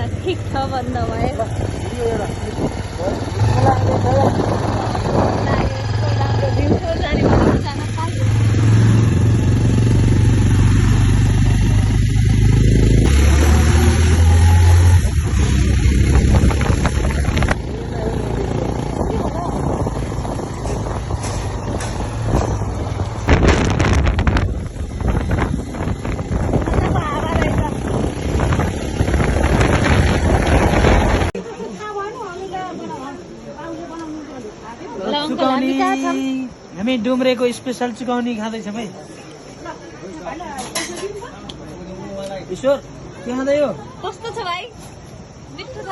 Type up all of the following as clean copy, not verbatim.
खाना ठिक छ भन्दा भयो हामी डुम्रेको स्पेशल चुकाउनी खाँदैछौँ है। ईश्वर के खाँदै हो? कस्तो छ भाइ? मिठो छ।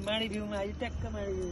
माडी भ्यूमा आयो ट्याक्क माडी भ्यू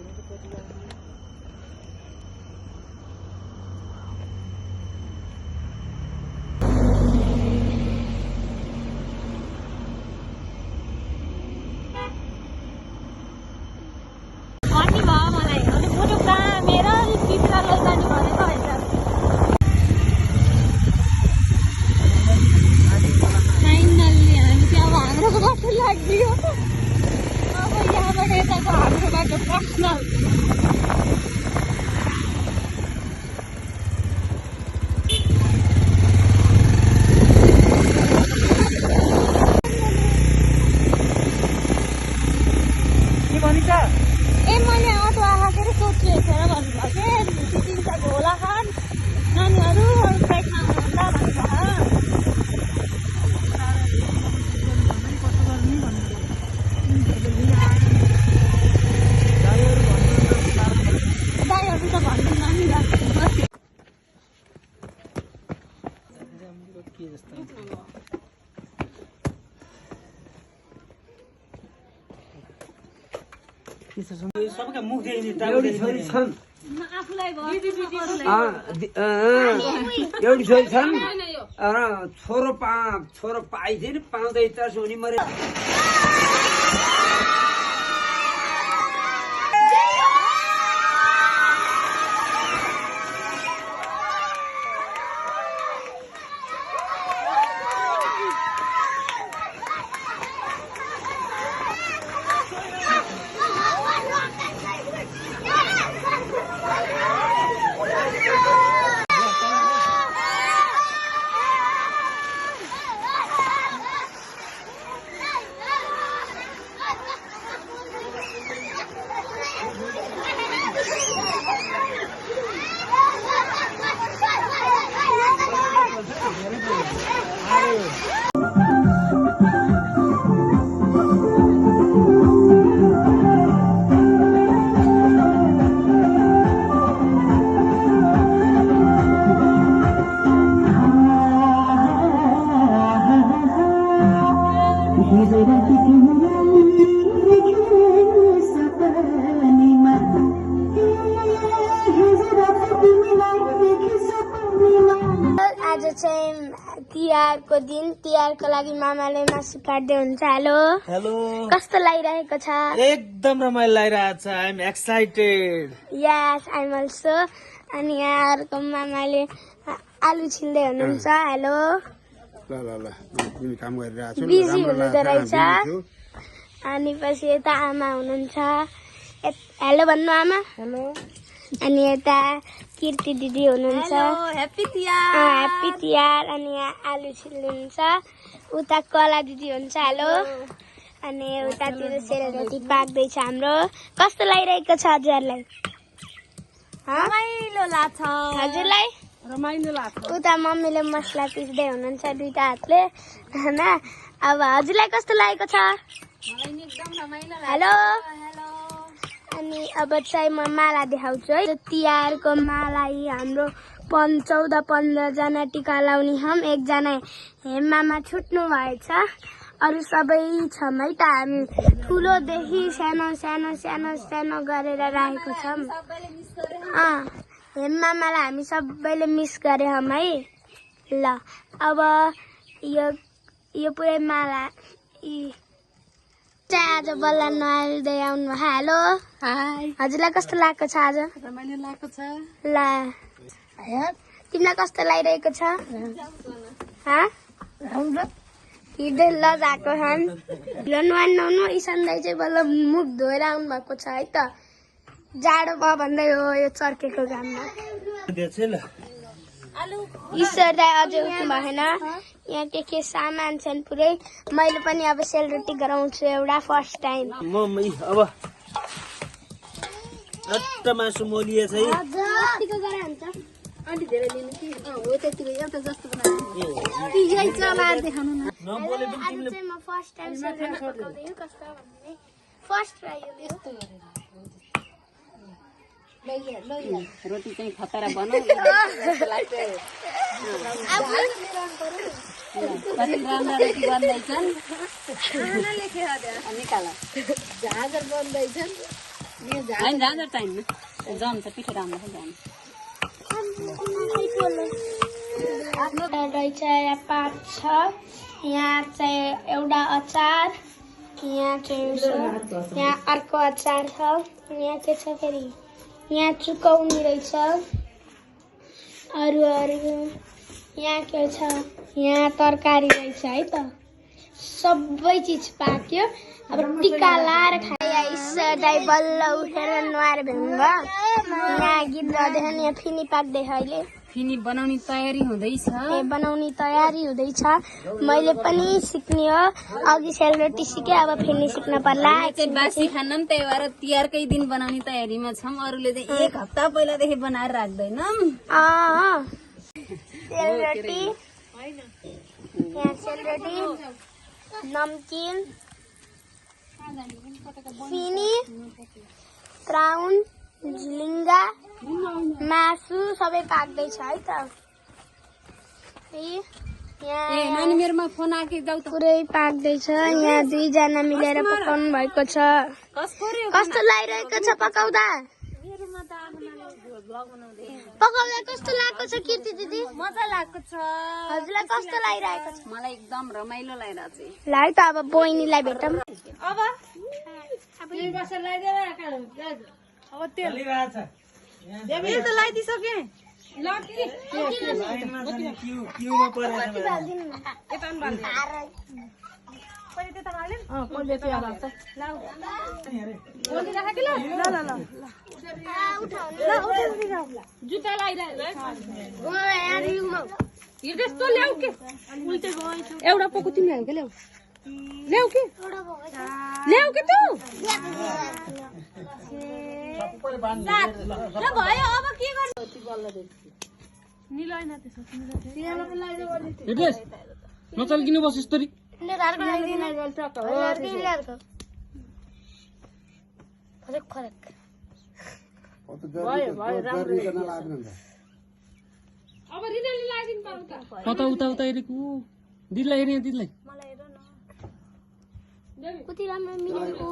सबैका मुख एउटी छोरी छन् एउटी छोरी छन् र छोरो पाइदिए पाउँदै त सोनी मरे तिहारको दिन तिहारको लागि मामाले मासु काट्दै हुन्छ। हेलो हेलो कस्तो लागिरहेको छ? एकदम रमाइलो लागिरहेको छ। I am excited. Yes I am also. अनि यहाँहरुको मामाले आलु छिल्दै हुनुहुन्छ। हेलो ल ल ल म काम गरिरहेको छु। बिजी हुनुहुँदो रहेछ। अनि पछि यता आमा हुनुहुन्छ। हेलो भन्नु आमा। हेलो अनि यता कीर्ति दिदी हुनुहुन्छ ह्याप्पी तिहार ह्याप्पी तिहार अनि यहाँ आलु छिल्नुहुन्छ उता कला दिदी हुन्छ हेलो अनि उतातिर सेलरोटी पाक्दैछ हाम्रो कस्तो लागिरहेको छ हजुरहरूलाई रमाइलो लाग्छ हजुरलाई रमाइलो लाग्छ उता मम्मीले मसला पिस्दै हुनुहुन्छ दुईटा हातले हैन अब हजुरलाई कस्तो लागेको छ एकदम रमाइलो हेलो हेलो अनि अब चाहिँ म माला देखाउँछु है तिहारको माला यी हाम्रो 14-15 जना टिका लाउने हम एकजना हेमामा छुट्नु भएछ अरू सबै छौँ है त हामी ठुलोदेखि सानो सानो सानो सानो गरेर राखेको छौँ हेमामालाई हामी सबैले मिस गरे हौँ है ल अब यो पुरै माला आज बल्ल नहाल्दै आउनु हेलो हाय हजुरलाई कस्तो लागेको छ आज रमाइलो लागेको छ ल तिमीलाई कस्तो लागिरहेको छ हिँड्दै लजाएको छन् नुहान नुहाउनु इसान दाइ चाहिँ बल्ल मुख धोएर आउनु भएको छ है त जाडो भयो भन्दै हो यो चर्केको घाममा ईश्वर दाइ अझै उठ्नु भएन यहाँ के सामान छन् पुरै मैले पनि अब सेलरोटी गराउँछु एउटा फर्स्ट टाइम अब मासु मोलिएछ है कतिको गरा हुन्छ अलि धेरै लिनु कि हो त्यतिको एउटा जस्तो बनाउनु यही चलाएर देखाउनु न नबोले पनि तिमीले चाहिँ म फर्स्ट टाइम सेलरोटी पकाउँदै कस्तो भन्ने फर्स्ट ट्राई हो यस्तो रोटी चाहिँ खतरा बनाऊ कति राम्रा रोटी बन्दैछन् निकाल झाँझर बन्दैछन् होइन झाँझर चाहिन्न जम्छ पिठो राम्रो रहेछ यहाँ 5 छ यहाँ चाहिँ एउटा अचार यहाँ चाहिँ यहाँ अर्को अचार छ यहाँ के छ फेरि यहाँ चुकाउने रहेछ अरू यहाँ के छ यहाँ तरकारी रहेछ है त सबै चिज पाक्यो अब टिका लाएर खाए ईश्वर दाइ बल्ल उठेर नुहाएर भ्याउनु यहाँ गीत गाउँदैछन् यहाँ फिनी पाक्दैछ अहिले फिनी बनाउने तयारी हुँदैछ बनाउने तयारी हुँदैछ मैले पनि सिक्ने हो अघि सेलरोटी सिकेँ अब फिनी सिक्न पर्ला बासी खाना पनि त्यही भएर तिहारकै दिन बनाउने तयारीमा छौँ अरूले चाहिँ 1 हप्ता पहिलादेखि बनाएर राख्दैनौँ सेलरोटी यहाँ सेलरोटी नमकिन फिनी प्राउन झिलिङ्गा मासु सबै पाक्दैछ है त नानी मेरोमा फोन आके जाऊ त पुरै पाक्दैछ यहाँ 2 जना मिलेर पकाउनु भएको छ कस्तो लागिरहेको छ पकाउँदा पकाउँदा कस्तो लागेको छ कीर्ति दिदी मजा लागेको छ हजुरलाई कस्तो लागिरहेको छ मलाई एकदम रमाइलो लागिरहेको छ ल है त अब बहिनीलाई भेटौँ अब बसेर लगाइदेऊ अब तेल त लगाइदिसके जुत्ता लगाइरहेको ल्याउ के एउटा पोको तिमी के ल्याउ ल्याउ के त भयो अब के गर्नु नचल्किनु बस यस्तरी उता उता उता हेरेको दिदीलाई हेर्ने दिदीलाई कति राम्रो मिलेको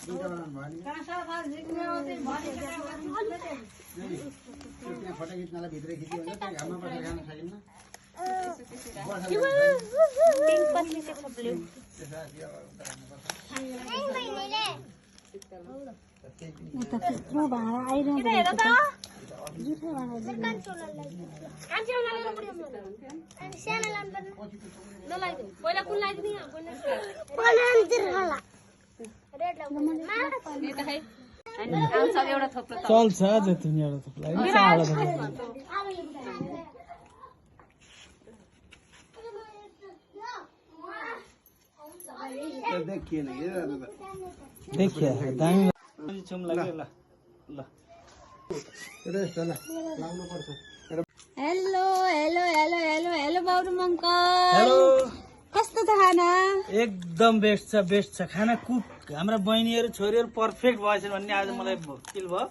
फोटो खिच्नलाई भित्रै खिच्यो भने चाहिँ घाममा बसेर खान सकिन्न पहिला कुन लगाइदिने एउटा थोप्लो चल्छ जति नि एउटा थोप्लो देखिएन देखिया दामी चुम लाग्यो ल ल रेस्ट होला लाउनु पर्छ hello hello hello hello hello बाबु मङ्कल हेलो कस्तो छ खाना एकदम बेस्ट छ खाना कुक हाम्रा बहिनीहरू छोरीहरू पर्फेक्ट भएछन् भन्ने आज मलाई फिल भयो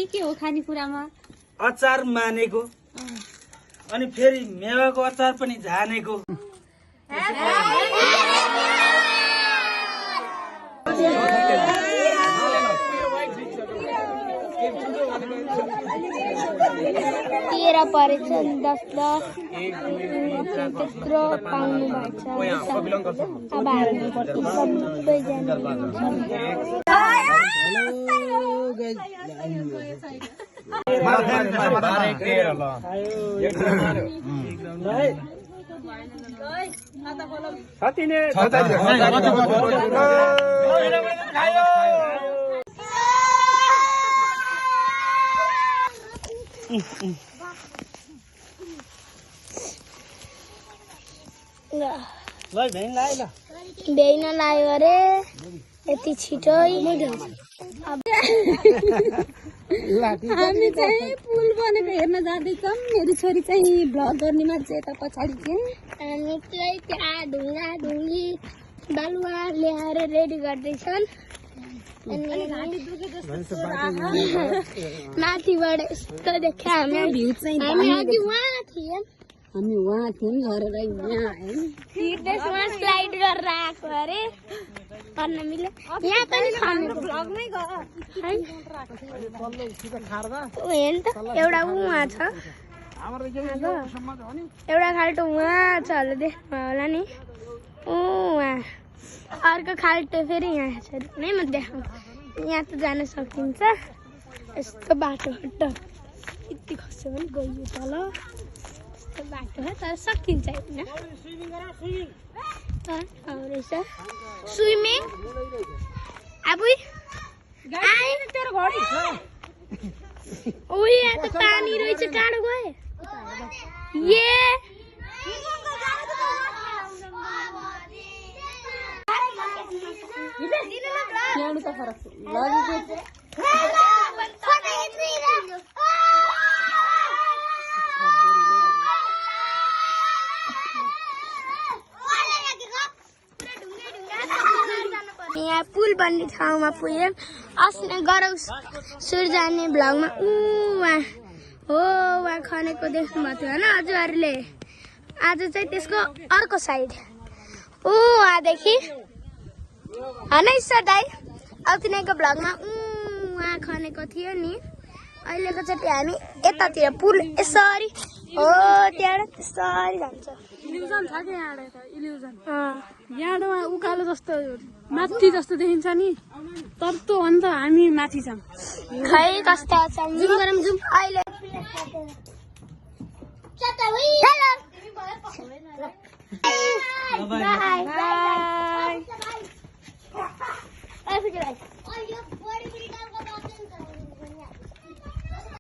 के हो खानेकुरामा अचार मानेको अनि फेरि मेवाको अचार पनि झानेको तेह्र परेछ 10 त्यत्रो पाउनु भएछ अब हामी सबैजना भ्याइन लाग्यो अरे यति छिटै हामी चाहिँ पुल बनेको हेर्न जाँदैछौँ मेरो छोरी चाहिँ भ्लग गर्ने मान्छे यता पछाडि चाहिँ हामी चाहिँ त्यहाँ ढुङ्गा ढुङ्गी बालुवा ल्याएर रेडी गर्दैछन् माथिबाट यस्तो देख्यो हामी अघि उहाँ थियौँ हामी उहाँ थियौँ झरेर यहाँ आयौँ त्यसमा स्लाइड गरेर आएको अरे गर्न मिल्यो यहाँ पनि भ्लगमै गयो हेर्नु त एउटा उहाँ छ एउटा खाल्टो उहाँ छ होला देख्नु होला नि उहाँ अर्को खाल्टो फेरि यहाँ छ नै म देखाउँ यहाँ त जान सकिन्छ यस्तो बाटो यति खस्यो भने गयो तल यस्तो बाटो हो तर सकिन्छ होइन रहेछ स्विमिङ अब तेरो घडी उही यहाँ त पानी रहेछ टाढो गए यहाँ त फरक लगेको यहाँ पुल भन्ने ठाउँमा पुग्यौँ अस्ति गरौँ सुर जाने भ्लगमा उहाँ हो उहाँ खनेको देख्नुभएको थियो होइन हजुरहरूले आज चाहिँ त्यसको अर्को साइड उहाँदेखि होइन सर दाइ अस्तिको भ्लगमा उहाँ खनेको थियो नि अहिलेको चाहिँ हामी यतातिर पुल यसरी हो त्यहाँबाट त्यसरी जान्छ इल्युजन छ कि यहाँबाट इल्युजन यहाँबाट उकालो जस्तो माथि जस्तो देखिन्छ नि तर त अन्त हामी माथि छौँ खै कस्तो छ जुम गरौँ जुम अहिले बाई बाई